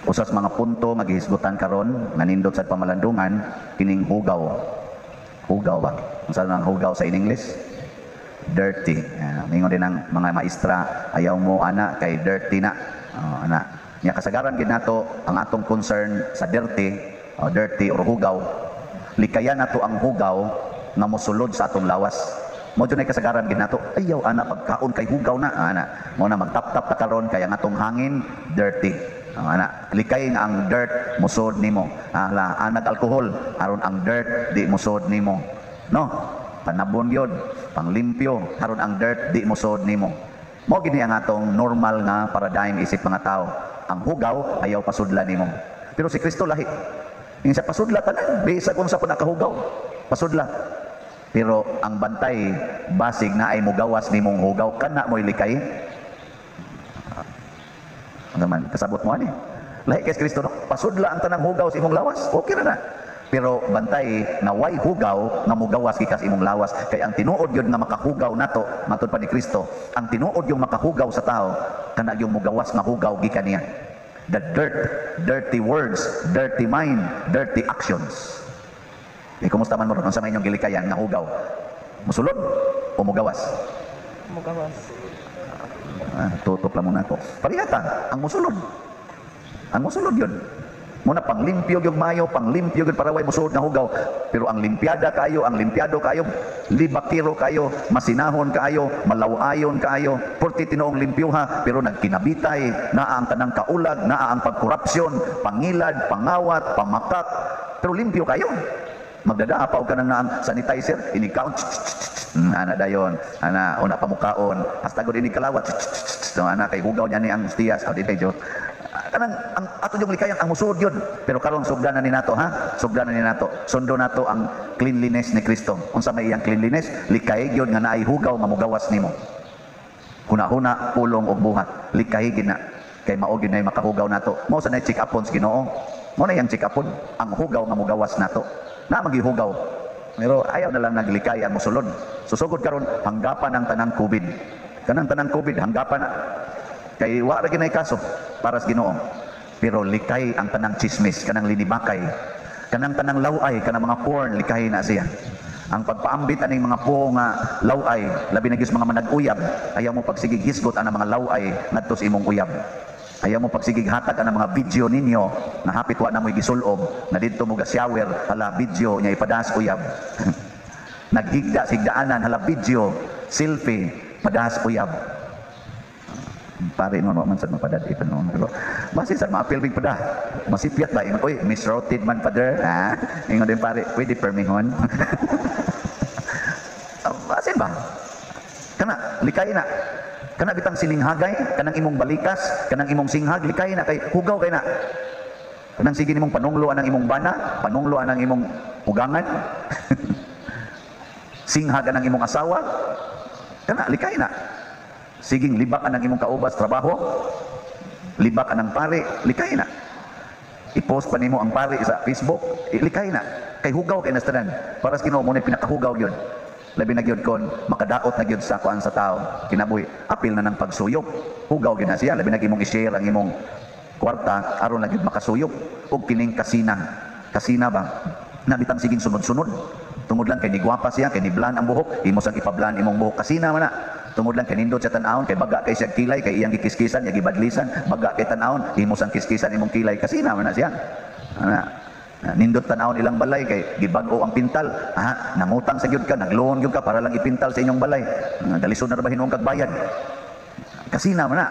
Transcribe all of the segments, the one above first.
Usa sa mga punto nga gihisgutan karon nga nindot sa pamalandungan, kining hugaw. Hugaw ba? Unsa nang hugaw sa in English? Dirty. Ningon din ang mga maestra, ayaw mo ana kay dirty na. Oh, ana. Nya kasagaran gid nato ang atong concern sa dirty, oh, dirty or hugaw. Likayan nato ang hugaw nga mosulod sa atong lawas. Mao jud kasagaran gid nato, ayaw ana pagkaon kay hugaw na, ana. Mao na magtap-tap ta karon kay ang atong hangin dirty. Oh, ana, likay nga ang dirt musod nimo. Ala, anag alkohol aron ang dirt di musod nimo. No? Panabon gyud, panglimpyo aron ang dirt di musod nimo. Mao gini ang atong normal nga paradigm isip mga tao. Ang hugaw ayaw pasudla nimo. Pero si Kristo lahi. Ingon siya, pasudla tanan, bisag unsa pa nakahugaw. Pasudla. Pero ang bantay, basig na ay mugawas nimong hugaw, kana mo'y likay. Ano man, kasabot mo ani. Lahi kay Kristo, no? Pasudla ang tanang hugaw sa imong lawas. Okay ra na. Pero bantay na way hugaw nga mugawas gikas imong lawas, kay ang tinuod gyud nga makahugaw nato, matud pa ni Kristo, ang tinuod yung makahugaw sa tao kana yung mugawas nga hugaw gikan niya. The dirt, dirty words, dirty mind, dirty actions. Eh, kumusta man mo ron? Unsa may inyong gilikayan nga hugaw? Musulod o mugawas? Mugawas. Ah, tutok lang muna ako. Parihata, ang musulod. Ang musulod yun. Muna panglimpyo yung mayo, panglimpyo gyud para way musulod nga hugaw. Pero ang limpiada kayo, ang limpiado kayo, libakiro kayo, masinahon kayo, malawayon kayo, porti tinuong limpyuha, pero nagkinabitay, naa ang tanang kaulag, naa ang pagkorupsyon, pangilad, pangawat, pamakak, pero limpyo kayo. Magdadaa pa og kanang naang sanitizer, inikaon, ana dayon, ana una pamukaon, hasta gud ini kalawat, no, ana kay hugaw niya ni ang stiyas, oh, di joke. Kanang ang ato yung likayan ang musuod yun. Pero karon sugdanan ni nato, ha, sugdanan ni nato, sundo nato ang cleanliness ni Kristo. Unsa may iyang cleanliness? Likay gyud nga naay hugaw nga mugawas nimo, huna-huna, pulong ug buhat. Likay gid na kay mao gyud nay makahugaw nato. Mao sa nay check upon sa Ginoo, mao na iyang check upon ang hugaw nga mugawas nato na magihugaw, pero ayaw na lang naglikay ang musulod. Susugod karon, hanggapan ang tanang COVID, kanang tanang COVID hanggapan na kay wa ra ginay kaso para sa Ginoo. Pero likay ang tanang chismis, kanang linibakay, kanang tanang laway, kanang mga porn, likay na siya. Ang pagpaambit aning mga po nga laway, labi na gyud sa mga manag-uyab, ayaw mo pagsigig hisgot ang mga laway ngadto sa imong uyab. Ayaw mo pagsigig hatag ang mga video ninyo na hapit wa na mo'y gisulob na didto mo ga shower, hala, video nya ipadas uyab. Naghigda sigdaanan, hala, video, selfie, padas uyab. Pare no man sad mapadad ito no, pero basi sad maapil big pada masipyat ba, ingon, "Oy, misrouted man, Father." Ha, ingon din pare, pwede permihon. Basin ba kana likay na kana bitang sininghagay, kanang imong balikas, kanang imong singhag, likay na kay hugaw kay na. Kanang sige nimong panunglo ang imong bana, panunglo ang imong ugangan, singhag ang imong asawa, kana likay na. Siging libak ang imong kaubas trabaho, libak ang pare, likay na. I-post pa nimo ang pare sa Facebook, likay na. Kay hugaw kay nastanan. Para sa Ginoo mo na pinakahugaw yun. Labi na gyud kon makadaot na gyud sa kuan sa tao. Kinabuhi, apil na ng pagsuyop. Hugaw gyud na siya, labi na imong i-share ang imong kwarta aron na gyud makasuyop. Ug kining kasina. Kasina ba? Nabitang siging sunod-sunod. Tungod lang kay nigwapa siya, kay niblan ang buhok, imo sang ipablan imong buhok, kasina man na. Tungod lang kay nindot siya tan-awon, kay baga kay siya kilay, kay iyang gikiskisan, iyang gibadlisan, baga kay tan-awon, imo sang kiskisan imong kilay, kasina man na siya. Ana, nindot tan-awon ilang balay kay gibag-o ang pintal. Ah, nangutang sa gyud ka, nagloan gyud ka para lang ipintal sa inyong balay. Ah, dalisod na ra ba hinuon kag bayad? Kasina man na.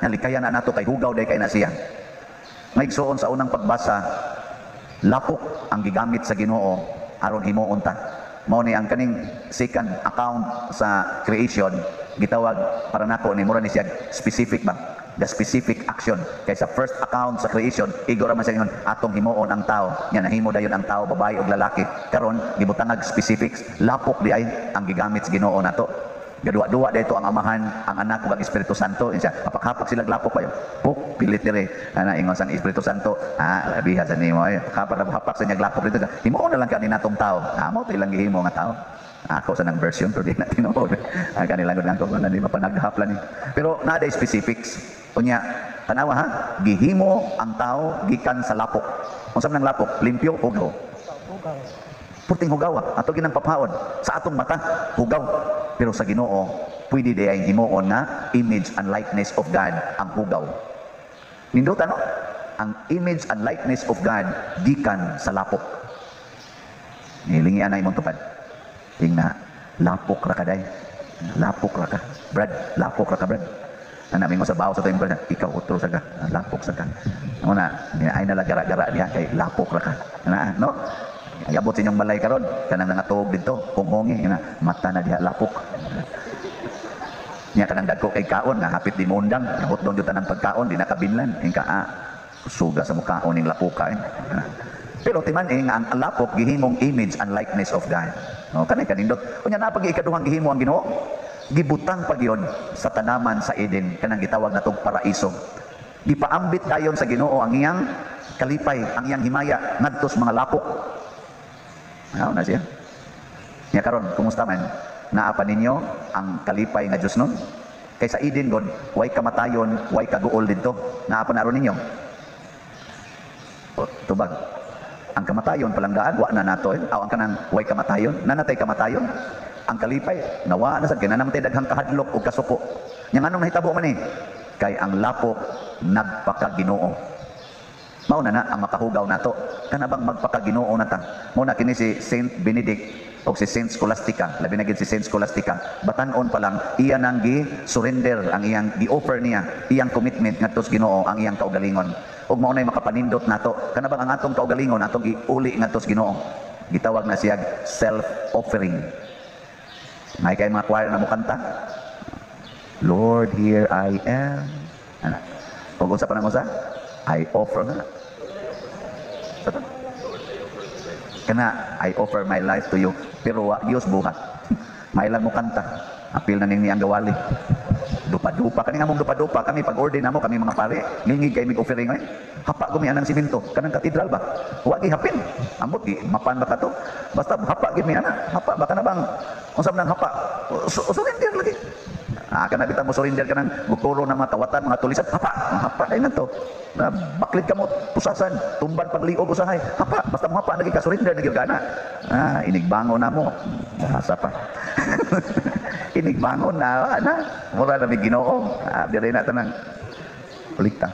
Nalikaya na nato kay hugaw day kay na siya. Ngaigsoon, sa unang pagbasa, lapok ang gigamit sa Ginoo aron himuon ta. Mao ni ang kaning second account sa creation, gitawag para nako ni mura ni siya specific ba, the specific action. Kay sa first account sa creation, igo ra man siya ingon atong himuon ang tao nya nahimo dayon ang tao, babae ug lalaki. Karon gibutangag specifics, lapok di ay ang gigamit sa Ginoo nato. Gaduwa-duwa dito ang Amahan, ang Anak ug ang Espiritu Santo. Insa, hapak-hapak sila lapok pa. Puk pilit dire. Ana ingon sang Espiritu Santo, ah, labiha sa nimo ay. Hapak hapak sa niyag lapok dito. Himuon na lang kani natong tao. Ah, mo to ilang gihimo nga tao. Ako sa nang version pero di na tinuod. Ah, kanila gud ko wala ni mapanaghap ni. Pero naa specifics. Unya, Tanawa ha, gihimo ang tao gikan sa lapok. Unsa man ang lapok? Limpyo, hugaw. Hugaw. Purting hugaw ah. Ato ginang papaon sa atong mata, hugaw. Pero sa Ginoo, pwede di ay himuon nga image and likeness of God ang hugaw. Nindot ano? Ang image and likeness of God gikan sa lapok. Nilingian na imong tupad. Ingna, lapok ra ka day. Lapok ra ka. Brad, lapok ra ka, Brad. Ana mingon sa bawo sa tuwing brad, ikaw otro sa ka, lapok sa ka. Ano na, ay nala gara-gara diha kay lapok ra ka. Ana, no? Ay abot sa inyong balay karon, kanang nangatuog didto, hunghungi, na mata na diha lapok. Nya kanang dagko kay kaon nga hapit di mondang, nahutdong jud tanang pagkaon di nakabinlan, ing ka ah, suga sa mukaon ning lapoka eh. Pero timan eh nga ang lapok gihimong image and likeness of God. No, kanay kanindot. Unya naa pag ikaduhang gihimo ang Ginoo, gibutang pa gyud sa tanaman sa Eden kanang gitawag natong paraiso. Gipaambit dayon sa Ginoo ang iyang kalipay, ang iyang himaya ngadto sa mga lapok. Mao na siya. Nya karon, kumusta man? Naa pa ninyo ang kalipay nga Dios nun? Kay sa Eden god, way kamatayon, way kaguol didto. Naa pa na ron ninyo? O, tubag. Ang kamatayon palanggaan, wa na nato. Eh. Aw, ang kanang way kamatayon, nanatay kamatayon. Ang kalipay, nawa na sad kay namatay daghang kahadlok ug kasuko. Nya nganong nahitabo man eh? Kay ang lapok nagpakaginoo. Mao na na ang makahugaw nato. Kana bang magpakaginoo na ta? Mao na kini si Saint Benedict o si Saint Scholastica, labi na gid si Saint Scholastica. Batan-on pa lang iya nang gi-surrender ang iyang gi-offer niya iyang commitment ngadto sa Ginoo ang iyang kaugalingon. Ug mao nay makapanindot nato. Kana bang ang atong kaugalingon atong iuli ngadto sa Ginoo. Gitawag na siya self-offering. May kay mga choir na mukanta. "Lord, here I am." Ana. Kung unsa pa nang usa? "I offer" na. Kana, "I offer my life to you." Pero wa Dios buhat. May lang mo kanta. Apil na ninyo ang gawali. Dupa-dupa. Kani nga mong dupa-dupa. Kami pag order namo kami mga pare. Ngingig kay mig offering eh. Hapa gumi anang simento. Kanang katedral ba? Wa gihapin. Ambot gi mapan ba kato? Basta hapa gid mi ana. Hapa ba kana bang unsa man ang hapa? Surrender lagi. Ah, kana bitaw mo surrender ka nang muturo ng mga kawatan, mga tulisan, hapa, hapa ay na to. Na baklit ka mo pusasan, tumban pagliog usahay. Hapa, basta mo hapa lagi ka, surrender na gyud ka na. Ah, inigbangon na mo. Asa pa. Inigbangon na, na. Mura na may Ginoo. Ah, dire na tanang. Ulikta.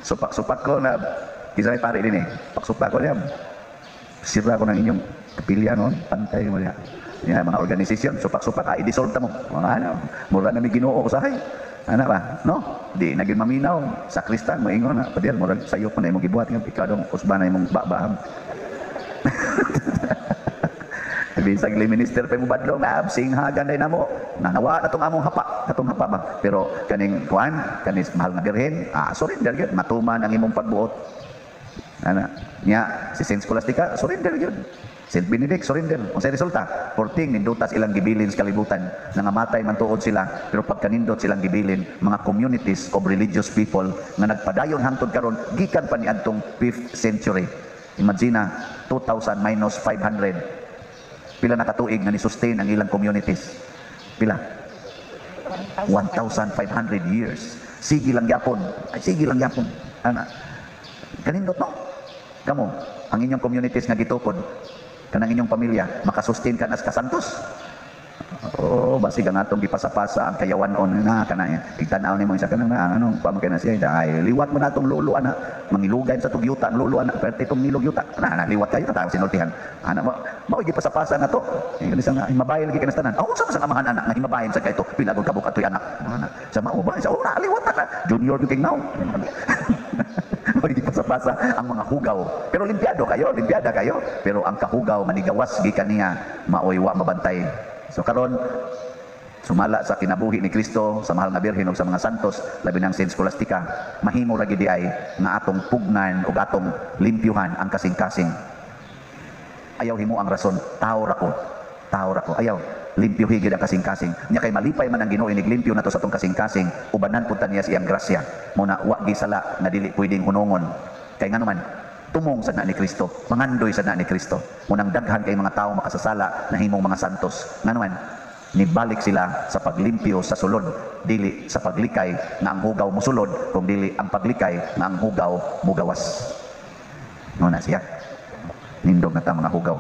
Supak-supak ko na kisa may pare din eh. Paksupak ko niya. Sira ko ng inyong kapilya noon. Pantay mo niya. Ya, mga organisasyon, supak-supak, ah, i-dissolve ta mo. Mga ano, mura na may Ginoo usahay. Ano ba? No? Di naging maminaw. Sa kristan, moingon na. Padel, mura sayo pa na imong gibuhat. Nga, ikaw dong usba na imong babaham. Bisag li minister pa mo badlong na singhagan day namo. Nanawa na tong among hapa, katong hapa ba. Pero kaning kuan, kanis mahal nga birhen, ah, surrender gyud, matuman ang imong pagbuot. Ana, nya si Saint Scholastica surrender gyud. Saint Benedict surrender. Unsay resulta? Porting nindutas ilang gibilin sa kalibutan. Nangamatay man tuod sila, pero pagkanindot silang gibilin, mga communities of religious people nga nagpadayon hangtod karon gikan pa niadtong 5th century. Imagine 2000 minus 500. Pila na katuig nga ni-sustain ang ilang communities? Pila? 1,500 years. Sige lang gyapon. Ay, sige lang gyapon. Ana. Kanindot no? Kamo, ang inyong communities nga gitukod, kanang inyong pamilya, makasustain ka nas kasantos. Oh, basig ang atong gipasapasa ang kayawan-on na kana igtan-aw nimo isa kanang na ano pa man kay na siya, ay liwat mo na atong lolo ana, mangilugay sa tug yuta ang lolo ana, perte tong nilog yuta na na liwat kayo ta sinultihan ana mo mao gipasapasa na to eh isa nga himabayan lagi kanas tanan. Oh, unsa man sa amahan ana nga himabayan sa kay to pila gud kabuk atoy anak ana sa mao ba sa una liwat na junior gyud king now. Mao gipasapasa ang mga hugaw, pero limpiado kayo, limpiada kayo, pero ang kahugaw manigawas gikan niya maoy wa mabantay. So karon sumala sa kinabuhi ni Kristo, sa mahal nga Birhen ug sa mga santos, labi nang Saint Scholastica, mahimo ra gid ay nga atong pugnan ug atong limpyuhan ang kasing-kasing. Ayaw himo ang rason, tao ra ko. Tao ra ko. Ayaw limpyuhi gid ang kasing-kasing. Nya kay malipay man ang Ginoo iniglimpyo nato sa atong kasing-kasing, ubanan pud ta niya sa iyang grasya. Mo na wa gisala nga dili pwedeng hunongon. Kay ngano man tumong sa na ni Kristo, mangandoy sa na ni Kristo. Munang daghan kay mga tao makasasala na himong mga santos. Ngano man Nibalik sila sa paglimpyo sa sulod, dili sa paglikay nga ang hugaw musulod, kung dili ang paglikay nga ang hugaw mugawas. Mao na siya. Nindog na ta, mga hugaw.